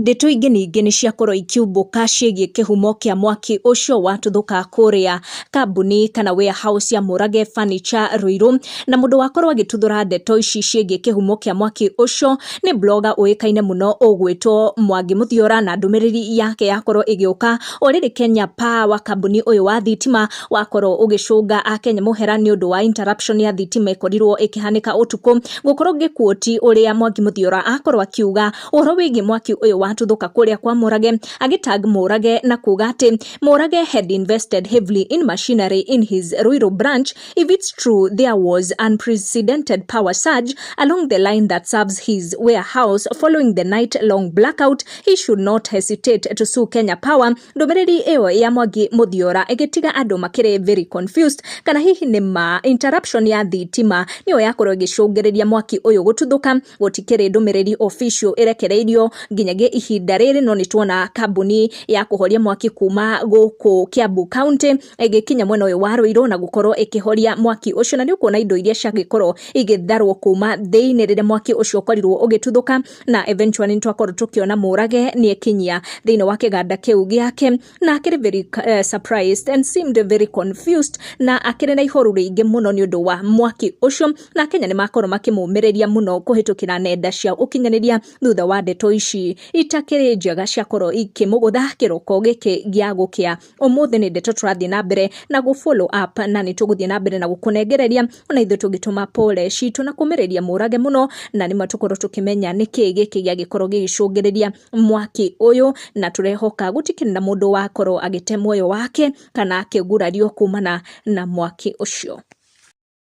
Ndeto ingĩ ningĩ nĩ ciakorwo ikiumbũka ciĩgiĩ kĩhumo kĩa mwaki ũcio watuthũka kũrĩa kambuni kana warehouse ya Mũrage Furniture Ruiru, na mũndũ wakorwo agĩtuthũra ndeto ici ciĩgiĩ kĩhumo kĩa mwaki ũcio nĩ blogger ũĩkaine mũno ũgwĩtwo Mwangi Mũthiora, na ndũmĩrĩri yake yakorwo ĩgĩũka o rĩrĩ Kenya Power, kambuni ũyũ wa thitima, wakorwo ũgĩcũnga akenya mũhera nĩ ũndũ wa interruption ya thitima ĩkorirwo ĩkĩhanĩka ũtukũ. Ngũkorwo ngĩquote ũrĩa Mwangi Mũthiora akorwo akiuga ũhoro wĩgiĩ mwaki ũyũ watuthũka kũrĩa kwa Mũrage, agĩtag Mũrage na kuga atĩ Mũrage had invested heavily in machinery in his Ruiru branch. If it's true there was unprecedented power surge along the line that serves his warehouse following the night long blackout, he should not hesitate to sue Kenya Power. Ndũmĩrĩri ĩyo ya Mwangi Mũthiora ĩgĩtiga andũ makĩrĩ very confused kana hihi nĩ ma interruption ya thitima nĩyo yakorwo ĩgĩcũngĩrĩria mwaki ũyũ gũtuthũka. Gũtikĩrĩ ndũmĩrĩri official ĩrekereirio nginyagia ihinda rĩrĩ, no nĩ tuona kambuni ya kũhoria mwaki kuma gũkũ Kiambu County ĩgĩkinya mwena ũyũ wa Ruiru na gũkorwo ĩkĩhoria mwaki ũcio, na nĩ ũkuona indo iria ciagĩkorwo igĩtharwo kuma thĩinĩ rĩrĩa mwaki ũcio ũkorirwo ũgĩtuthũka, na eventually nĩ twakorwo tũkĩona Mũrage nĩ ekinyia thĩinĩ wa kĩganda kĩu gĩake na akĩrĩ very surprised and seemed very confused, na akĩrĩ na ihoru rĩingĩ mũno nĩ ũndũ wa mwaki ũcio, na Kenya nĩ makorwo makĩmũmĩrĩria mũno kũhĩtũkĩra nenda cia ũkinyanĩria thutha wa ndeto ici itakĩrĩ njega ciakorwo ikĩmũgũtha kĩroko gĩkĩ gĩa gũkĩa ũmũthĩ. Nĩ ndeto tũrathiĩ na mbere na gũ follow up, na nĩ tũgũthiĩ na mbere na gũkũnengereria ona ithuĩ tũgĩtũma pole citũ na kũmĩrĩria Mũrage mũno, na nĩma tũkorwo tũkĩmenya nĩkĩ gĩkĩ gĩagĩkorwo gĩgĩcũngĩrĩria mwaki ũyũ, na tũrehoka gũtikĩrĩ na mũndũ wakorwo agĩte muoyo wake kana akĩgurario kumana na mwaki ũcio.